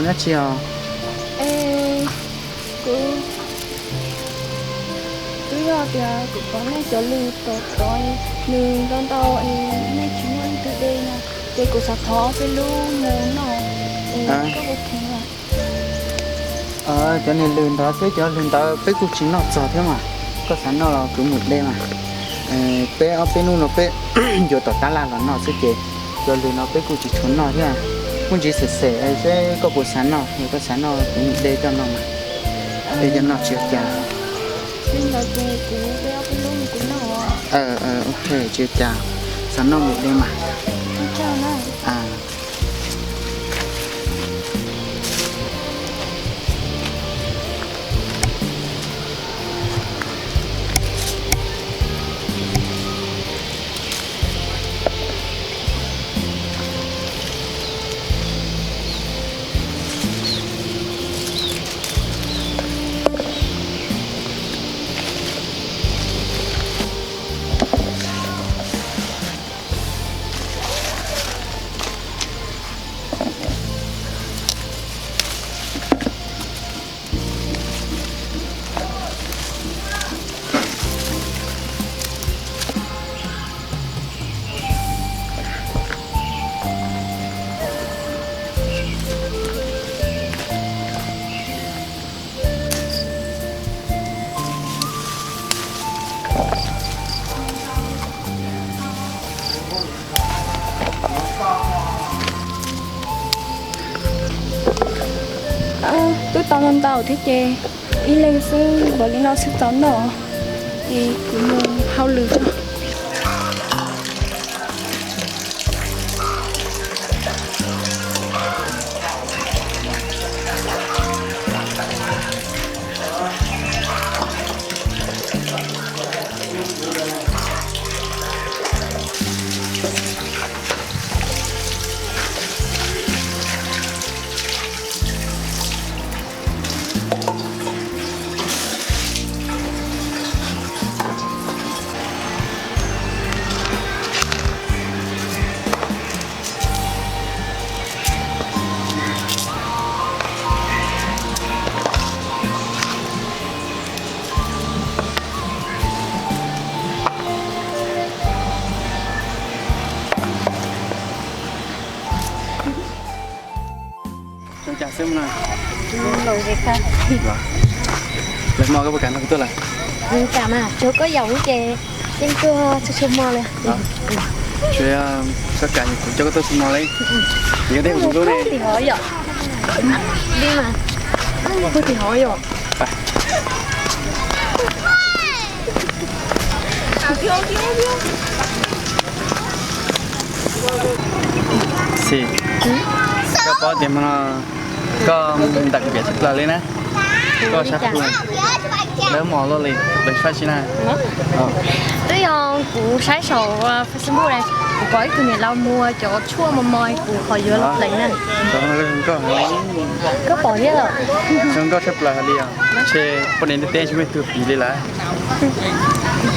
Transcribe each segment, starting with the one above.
Dab tsi os? Es kuv twb yog tias kuv pom nej cov lws tod tod, lws ntau ntau es nej tsis muaj ib tug de no, ces kuv xav thov peb lub mus noj, es koj puas kheev os? Cov niag lws ntawd, peb cov lws ntawd peb kuj tsis noj txog thiab mas. Koj xav noj los kuv mus de mas. Peb ob peb hnub no peb yuav tom tab laj los noj xwb ces cov lws no peb kuj tsis tshua noj thiab. Muaj ntsis xem xem seb koj puas xav noj, yog koj xav noj kuv mus de coj noj mas. De coj noj tsis ua cas. Ok, tsis ua cas. Xav noj mus de mas. Twb tau ntau ntau thiab ces ib leeg xwb npaum li no xwb tau noj, es kuv mus hauj lwm tso. Zoo cas xwb no? Lawv hmo koj puas kam nrog kuv tuaj lawm? Kam mas, tsuas koj yaum ces yeej tuaj txhua txhua hmo li. Tsuas koj kam kuv coj koj tuaj txhua hmo li. Yog tej kuv lub ne. Tim hov yom? Li mas, puag tim hov yom? Xis, koj paub tias hmo no koj ntawm kuv piam tshaj plaws li na. Koj saib puag lawv mos luaj li, lawv saib si na. Twb yog kuv saib saum Facebook na, kuv pom ib tug niam laus muag cov tshuaj mos mos kuv qhov yuav los pleev na. Koj pom thiab los? Zoo nkauj tshaj plaws li os. Ntshe poj niam ntiaj teb tsis muaj ib tug piv li lawm.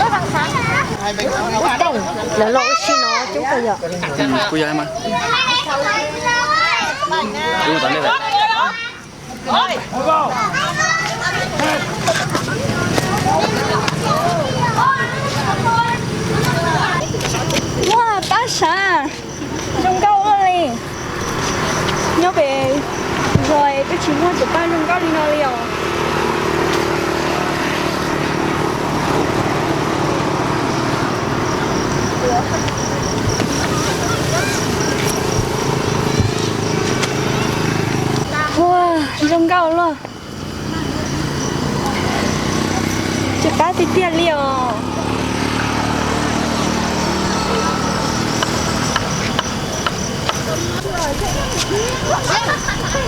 Ub, lawv los ua si no coob kawg yom. Kuj yog mas. Ua pab sav, zoo nkauj ua luaj li. Nyob pem zos twb tsis muaj cov paj zoo nkauj li no li os. Ua, zoo nkauj luaj. Tsis qab tiag tiag li os.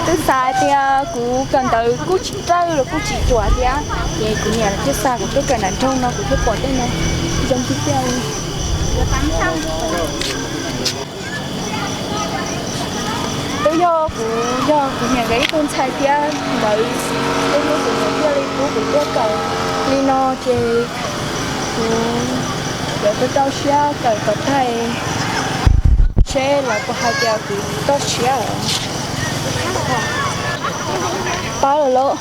Twb xav tias kuv kawm ntawv kuj tsis dawb los kuj tsis ruam thiab, ces kuv niam thiaj xa kuv tuaj kawm nram nroog no kuv thiaj pom tej no zoo tiag tiag li. Twb yog kuv, yog kuv niam nkawd ib tug ntxhais thiab nkawd, twb yog kuv niam thiaj li pub kuv tuaj kawm li no ces kuv yuav tau rau siab kawm kom tag seb lawv puas hais tias kuv toj siab lawm. Pab lawm lauj,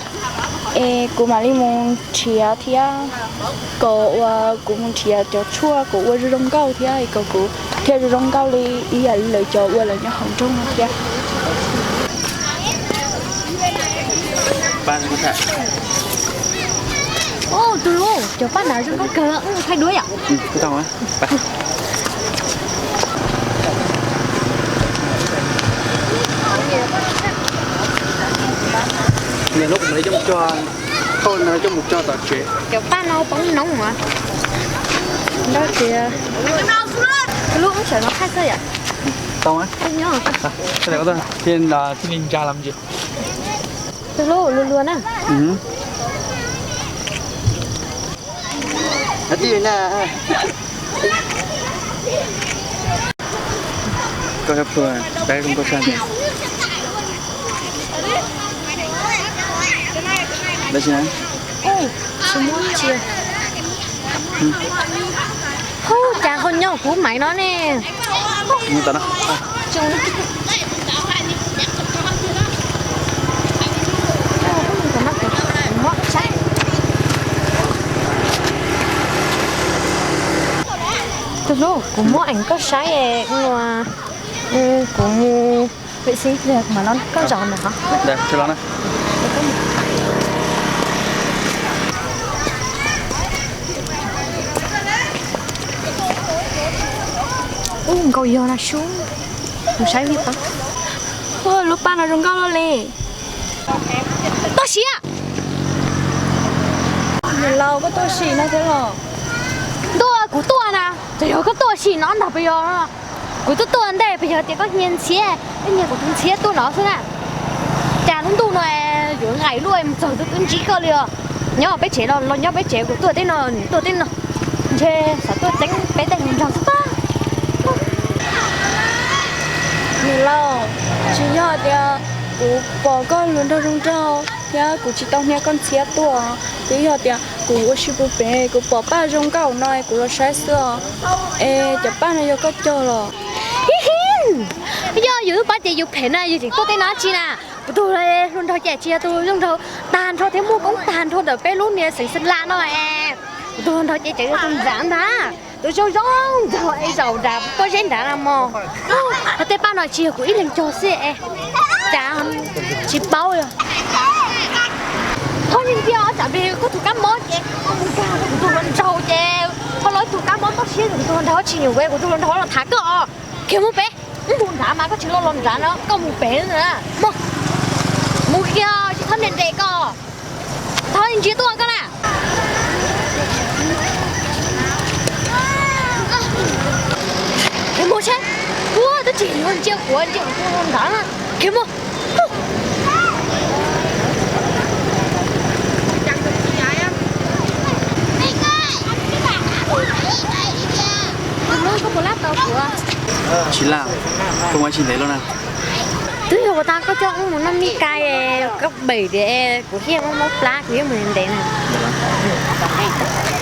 es kuv mam li mus nrhiav thiab, kom uas kuv mus nrhiav cov tshuaj kom ua zoo zoo nkauj thiab, kom kuv thiaj zoo zoo nkauj li ib yam li lawv cov uas lawv nyob hauv nroog no thiab. Tus hlub, cov paj no zoo nkauj kawg, thaij duab yom. Niam, lub kuv mam li coj mus cog, thauj no coj mus cog tom tsev. Cov paj no poob noob mas. Nrog tias tus hlub, wb sawv no thaij xwb yom. Tau mas. Thiaj li ntsa los ntsis. Tus hlub, luag luag na. Tsis muaj ntsia. Hu, cas ho nyob kuv maiv no ne. Tus hlub, kuv muab eem koj saib, kuv mus vệ sinh pliag mas los koj zaum ntawm hov. Ub, nkaus yog na sub. Mus saib li pab. Ua, lub paj no zoo nkauj loj li. Tuaj sim. Niam laus, koj tuaj sim no thiab los? Ntuj, kuv tuaj na. Txawm yog koj tuaj sim no ntag puas yog? Kuv tuaj tuaj ntej puas yog tias koj nyiag ntxhiab, koj nyiag kuv tus ntxhiab tuaj no xwb na? Cas lub ntuj no yuav nqaim luaj mus txog twb ntsib koj li os. Nyob peb tsev los los nyob peb tsev, kuv tuaj teb no nws tuaj teb no, ntshe xav tuaj txeeb peb tej hluas nraug xwb pab. Niam laus, tsis yog tias kuv pom koj hluas nraug zoo nraug thiab kuv tsis tau hnia koj ntxhiab tuaj, twb yog tias kuv ua si puag pem kuv pom paj zoo nkauj no kuv los saib xwb os. Es cov paj no yog koj cog los? Yog yus twb paub tias yus phem na yus tseem tuaj tej no dab tsi na? Kuv tus hluas nraug ces tsis yog tus zoo nraug tag nrho thiab muaj koob tag nrho ntawm peb lub niag xeev Xeeb Las no es, kuv tus hluas nraug ces tseem yog tus nrad ntag, tus zoo zoo nraug es zaum nrad pob zeb nrad no mog. Hos tej paj no tsis yog kuv ib leeg cog xwb es, cas tsis paub li. Thov ntsia ntsia tsam kuv tus kab mob ces koj mus nkag rau kuv tus hluas nraug ces ho los ib tug kab mob toj siab, kuv tus hluas nraug tsis nyuam, kuv tus hluas nraug los tham koj os. Khiav mus pem, wb mus nrad mas koj tsis los los nrad no koj mus pem na. Mus, mus kiag tsis txhob nres nres koj. Thov ntsia tuaj koj na. Khiav mus seb, ua twb tsis ntsia kuv, ntsia kuv tus hluas nraug na. Khiav mus. Tsis laj, koj muaj tsis ntev loj na. Twb yog ua tas koj coj wb mus noj mij kais, koj pem tias kuv thiaj muab mob plab kuv yeej mus ntev na.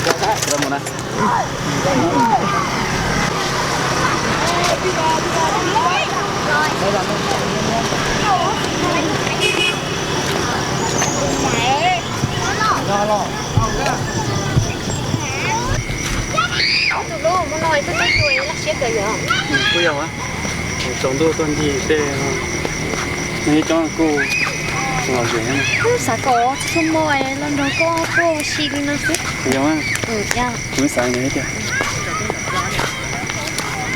Tus hlub, mus no twb twb tus laj siab kawg yog. Kuj yog, tsaus ntuj tuaj ncig tej no, nws coob kuj los zem. Kuv xav kom txhua hmo los nrog koj tuaj ua si li no xwb. Yog, kuv xav li tiag.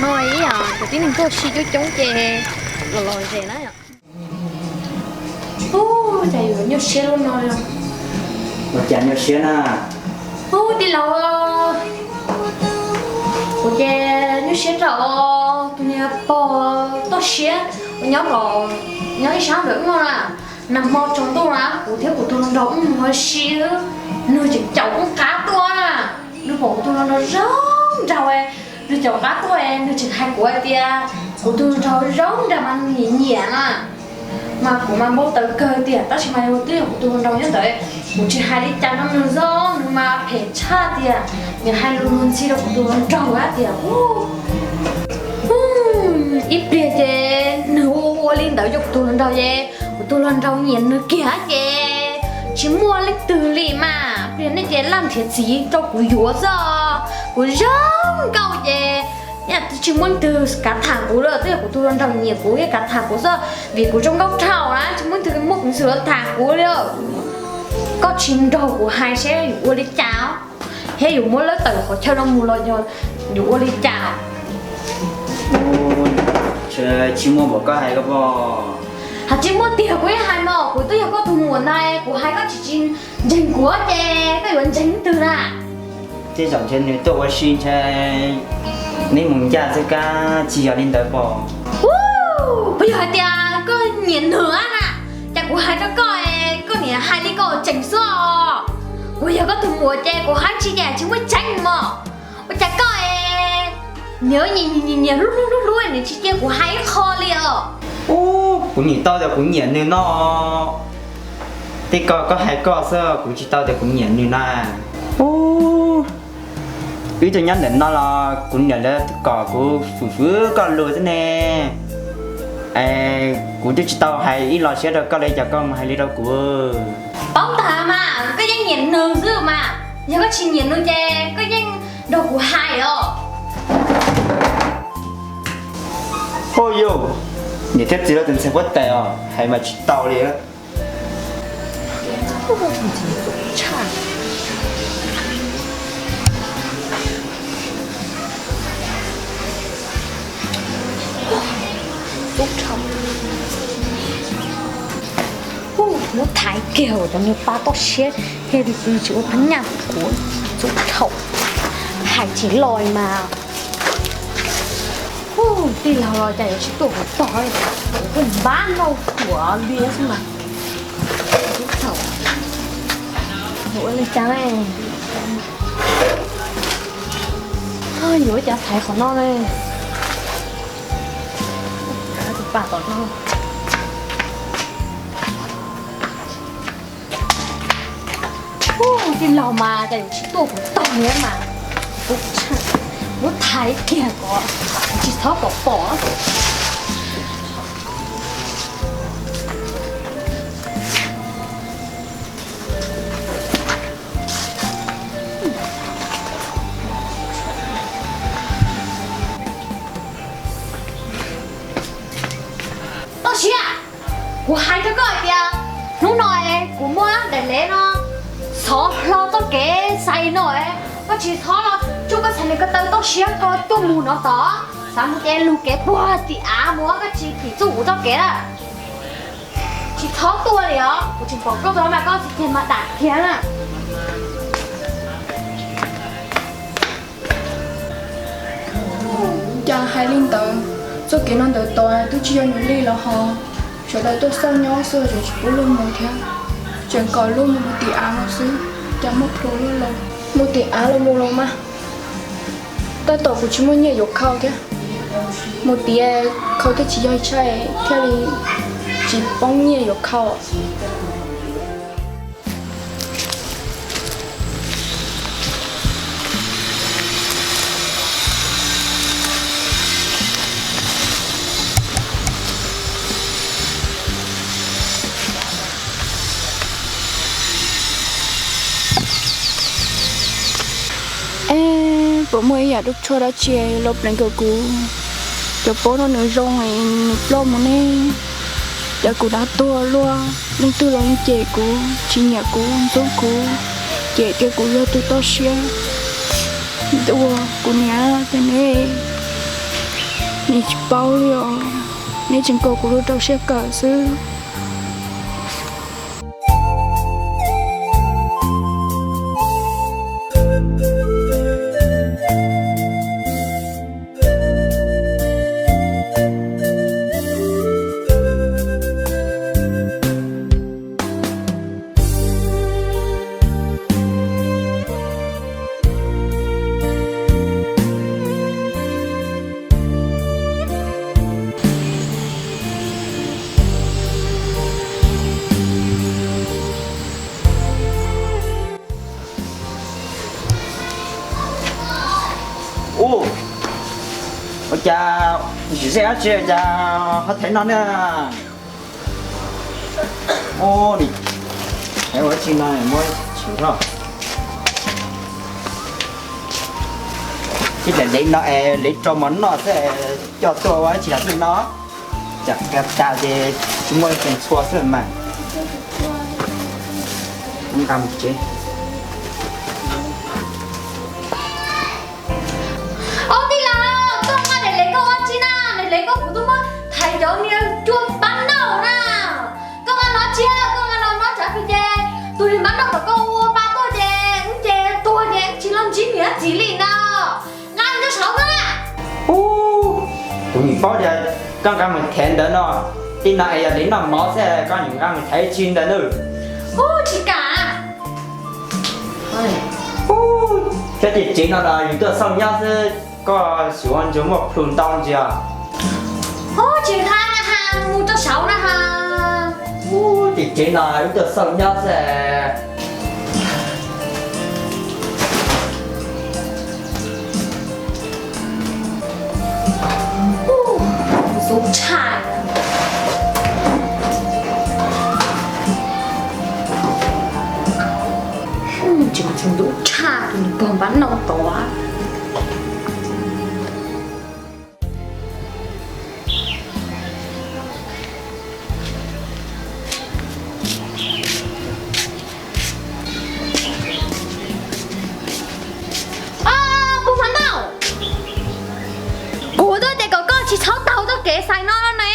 No ib yam cov tib neeg tuaj ua si coob coob ces los los zem na. Ub, cas yuav nyuaj siab lub no li. Ua cas nyuaj siab na? Ub, tij laug, kuv ces nyuaj siab rau tus niag pog toj siab uas nyob, nyob ib sab ntawm wb no na. Nag hmo tsaus ntuj na kuv thiab kuv tus hluas nraug wb mus ua si, nws tseem caum wb qab tuaj. Nws pom kuv tus hluas nraug zoo nraug, nws caum qab tuaj, nws tseem hais kuv hais tias kuv tus hluas nraug zoo nraug mas nws nyiam nyiam na. Mas kuv mas npau taws kawg tiag, tab sis mas yog twb yog kuv tus hluas nraug nyob ntawd, kuv tsis hais li cas rau nws xwb, nws mas phem tshaj tiag, nws hais lus luag ntxhi rau kuv tus hluas nraug hais tias, ib pliag ces nws ua ua li ntawd rau kuv tus hluas nraug ces kuv tus hluas nraug nyiam nws kiag ces Tsis muaj leej twg li mas, pliag nej ces laj nrhiav txiv rau kuv yuav xwb. Kuv zoo nkauj ces tsis muaj leej twg kav tham kuv li, twb yog kuv tus hluas nraug nyiam kuv thiaj kav tham kuv xwb, vim kuv zoo nkauj dhau na, tsis muaj leej twg muaj peev xwm los tham kuv li. Koj tsis nrog kuv hais seb yuav ua li cas thiab yuav muab lawv tawm qhov chaw no mus los yog yuav ua li cas? Tsis muaj npaum koj hais ko pom. Hais tsis muaj tiag kuv yeej hais mas, kuv twb yog koj tus muam ntag, kuv hais koj tsis tsis ntseeg kuv ces koj yuav ntseeg leej twg na? Tej zaum ntshe nws tuaj ua si ntshe neb mus ncaj xwb kab, tsis yog li ntawd pom. Puas yog hais tias koj nyiam nws na? Cas kuv hais rau koj, koj niam hais li koj tseem xwb os. Kuv yog koj tus muam ces kuv hais tsis ces tsis muaj tseeb mos. Ua cas koj es nyiam nyiam hlub hlub hlub hlub nws tsis cia kuv hais ib qho li os? Ub, kuv niam tau tias kuv nyiam nws no. Tej ko koj hais koj xwb, kuv tsis tau tias kuv nyiam nws na. Ub, wb tuaj nyob ntawm no los kuv niam lawv kom kuv fwm fwm koj lus xwb ne. Es kuv twb tsis tau hais ib lo siab rau koj li cas koj mus hais li rau kuv. Paub ntag mas, koj yeej nyiam nws xwb mas. Yog koj tsis nyiam nws ces koj yeej nrog kuv hais os. Ho yog, niam thiab txiv lawv tus ntxhais huab tais os, hais mas tsis tau li. Ub, muab thaiv kiag cov niag pab toj siab, thiaj li tsis ua phab nyaj kuv txub dhau, hais tsis loj mas. Ub, tij laug los cas yuav tsis tuaj kuv tog, kuv npab nrauj ruam li xwb mas. Txub dhau, yuav ua li cas ne? Yuav ua cas thaiv qhov no ne? Tus paj tom no. Ub, tij laug mas cas yuav tsis tuaj kuv tog li mas. Muab thaiv kiag kom tsis txhob pom pom. Toj siab, kuv hais rau koj hais tias hnub no kuv muab daim lev no txhov hlo txoj kev xais no, koj tsis txhob los tsuj koj txhais niag ko taw toj siab ko tuaj mus no tod. Xav mus ces lug kev puag tim av mus, koj tsis phim txuj kuv txoj kev na. Tsis txhob tuaj li os, kuv tseem pom koj tau mas koj txiv kiag mas dam kiag na. Cas hais li ntawd, txoj kev no ntawd tod twb tsis yog nws li los ho. Sawv daws tuaj xauj nyob xwb tseem tsis pub luag mus thiab, tseem kom luag mus mus tim av no xwb, cas muaj plhu luaj los. Mus tim av los mus los mas, tab tom kuv tsis muaj nyiaj yuav khau thiab. Mus tiav khau thiaj tsis yog ntshai thiaj li tsis poob nyiaj yuav khau. Es puas muaj ib yam rub tshuaj dab tsi los pleev kawm kuv? Cov paub no nws zoo es nws ploj mus ne, cas kuv dab tuag luaj. Leej twg los yeej cem kuv, tsis nyiam kuv, ntxub kuv, cem tias kuv yog tus toj siab. Ntuj, kuv niam tias neb, neb tsis paub li os, neb tseem kom kuv lub rau siab kawm xwb. Ua cas tsis xeeb dab tsi cas ho thev no na? Ua li, Ua tsi no muab tsis noj. Tib daim dev no es dev rau mov noj xwb, coj tuaj ua tsis yog tij no. Tsam tas ces tsis muaj tseem txhua xwb mas. Nqa mus tsev. Ob tij laug, koj nqa daim dev koj ua tsi na? Daim dev koj kuv twb muab thaiv cov niag cua pab noj na. Koj nqa no tsi, koj nqa no no tshav kws ces tus niag pab noj kom koj ua pa tuaj ces wb ces tuag ces wb tsis los ntsib niam txiv li ntag. Nqa mus rau saud na. Ub, kuv nim paub tias koj nqa mus thaiv ntawd no, tij no es yog dev noj mov xwb koj nim nqa mus thaiv tsi ntawd na. Ub, tsis kam. Ub, thiab tej tsev no los yus tuaj xauj nyob xwb, koj xyuas ua ntsuag muaj plhu ntau ntsis os. Ub, tsis nqa na ha, mus rau saud na ha. Ub, tej tsev no wb tuaj xauj nyob xwb. Ntxub tshaj, tseem ntxub tshaj tus niag pog npab noj tod. Au, pog npab noj, kuv twb hais kom koj tsis txhob taug txoj kev xais no no ne.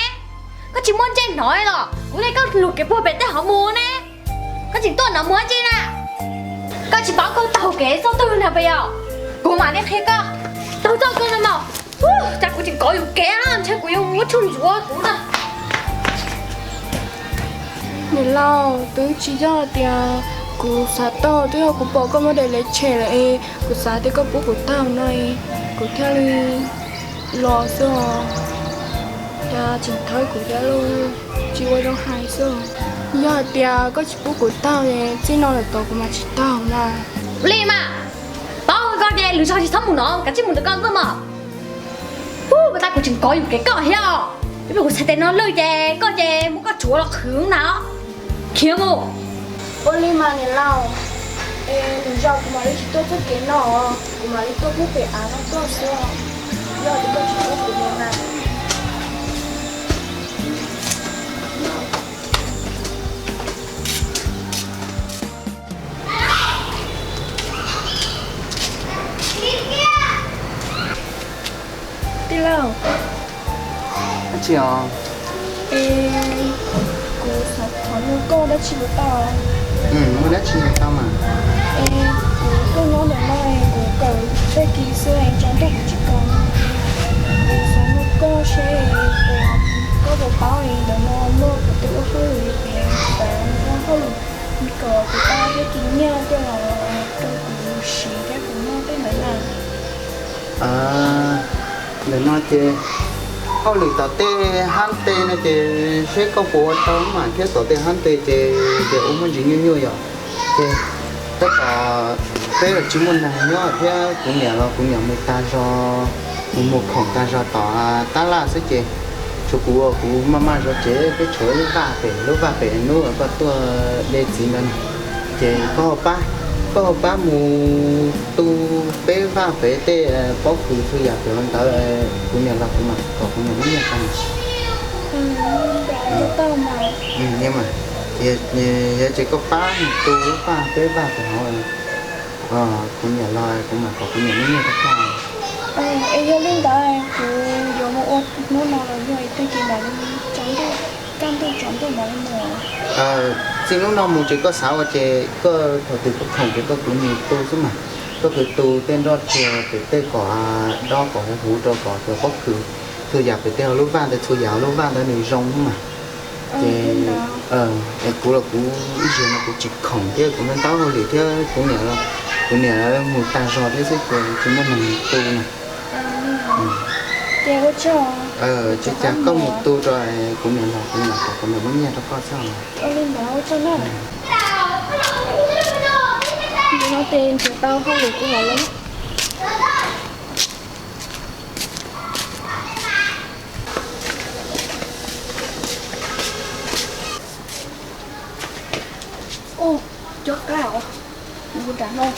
Koj tsis muaj ntsej hnov los kuv thiaj koj lug kev puag pem tej hov mus ne. Koj tseem tuaj no mus dab tsi na? Koj tsis paub koj taug kev txoj twg na puas yog? Kuv mam li qhia koj. Taug txoj koj no mas. Ub, cas kuv tseem kov yus kev, ntshe kuv yuav muab tshuaj ntsuav kuv na. Niam laus, twb tsis yog tias kuv xav taug, twb yog kuv pom koj muab daim dev tshem lawm es kuv xav tias koj pub kuv taug no es kuv thiaj li los xwb os. Cas tseem thawb kuv thiab lauj, tsis ua zoo hais xwb. Yog hais tias koj tsis pub kuv taug es txij no lawm tod kuv mam tsis taug na. Li mas, paub koj ces lwm zaug tsis txhob mus no, kav tsij mus ntawm koj ntxuaj mog. Ub, puas tas kuv tseem kov yus kev koj thiab os. Ib pliag kuv txhais tes no lwj ces koj ces muab koj tsuav los qhwv na. Khiav mus. Ua li mas niam laus, es lwm zaus kuv mam li tsis tuaj txoj kev no, kuv mam li tuaj pub pem av no tuaj xwb. Yog tias koj tsis pub kuv mus na. Tij laug, dab tsi os? Es kuv xav thov nug koj dab tsi puas tau? Muaj dab tsi tau mas. Es kuv tuaj nyob ntawm no es kuv kawm tag kis xwb es tsaus ntuj kuv tsis kam. Kuv xav nug koj seb koj puas paub es ntawm no muaj qhov twg ua hauj lwm es xav ua hauj lwm kom kuv tau ib tug nyiaj coj los rau kuv siv thiab kuv noj tej ntawd na. Ntawm no ces hauj lwm tom tej hab tes no ces seb koj puas ua tau mas thiab, tom tej hab tes ces ua muaj ntsis nyuaj nyuaj yom. Ces tab tom peb los tsis muaj neeg nyob thiab kuv niam los kuv niam mus tag zog, mus mus khoom tag zog tom tab laj xwb ces tshuav kuv, kuv maj maj zov tsev, peb tshuav lub vaj pem, lub vaj pem hnub koj tuaj de txiv ntawd na. Ces koj, koj ho pab mus tu peb vaj pem tej pob kws txhua yam pem ntawd, kuv niam los kuv mam kom kuv niam muab nyiaj rau. Yog ces koj pab mus tu lub vaj, peb vaj pem hauv, kuv niam los kuv mam kom kuv niam muab nyiaj rau koj. Es yog li ntawd kuv yuav mus ua hnub no los yog tag kis mam li, kaj ntug tsaus ntuj mam li mus? Txij hnub no mus ces koj xav ua ces koj thaum twg koj khoom ces koj khwv mus tu xwb mas. Koj khwv tu tej nroj tsuag pem tej kom dob kom huv huv rau kom cov pob kws txhua yam pem tej hauv lub vaj ntawd, txhua yam hauv lub vaj ntawd nws zoo xwb mas. Ces es kuv los kuv ib zaug no kuv tsis khoom thiab kuv ntau ntau hauj lwm thiab kuv niam, kuv niam mus tag zog thiab xwb ces tsis muaj neeg tu na. Ces ua tsaug. Ces cas koj mus tu rau kuv niam los kuv niam kom kuv niam muab nyiaj rau koj xwb. Ua li ntawd ua tsaug na. Ntawm no ces nrhiav tau hauj lwm kuv los lawm. Ub, Cov qab os, mus nram no.